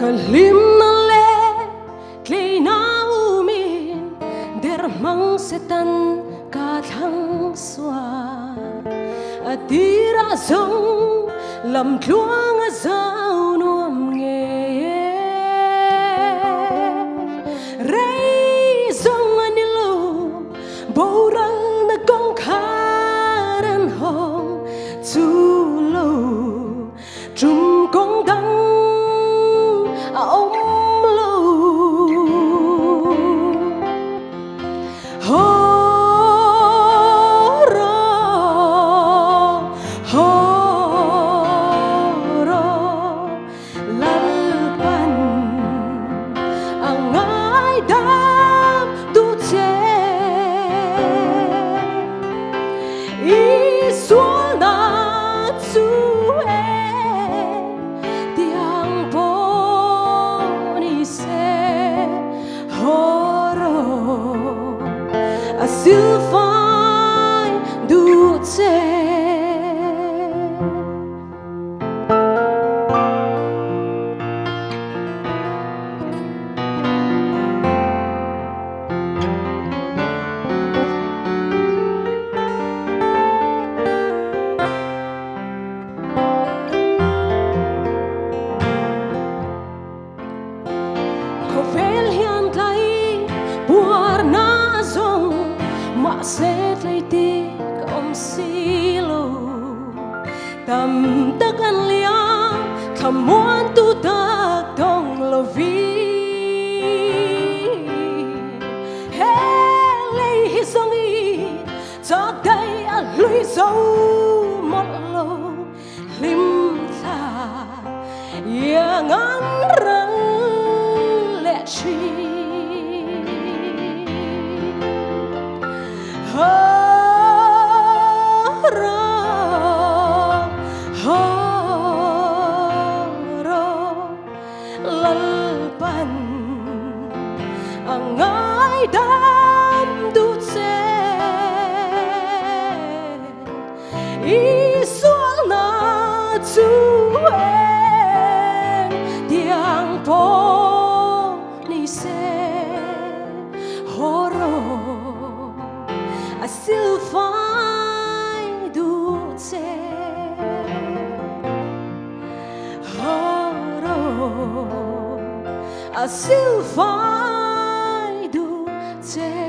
Ka hlimna leh tleina umin der hmang setan ka thlang sual. A tirah zawng lam tluang a zau nuam ngei e. Rei zawng a ni lo, boralna kawngkhar an hawng chu lo. Tum kawng dang a awm lo. Haw rawh, haw rawh, Lalpan a ngaidam tu che. I sualna chu e tiang pawh ni se haw rawh a silfai duh che. Khawvel hian tlai puarna a zawng, mahse tlai tik a awm si lo. Tam tak an liam, thlamuantu tak tawng lovin. He lei hi zawngin chak daih a hlui zo mawlh lo, hlim thla iang an ral leh thin. Lalpan a ngaidam duh che. I sualna chu eng tiang pawh ni se, haw rawh a silfai duh che. Haw rawh a silfai duh che.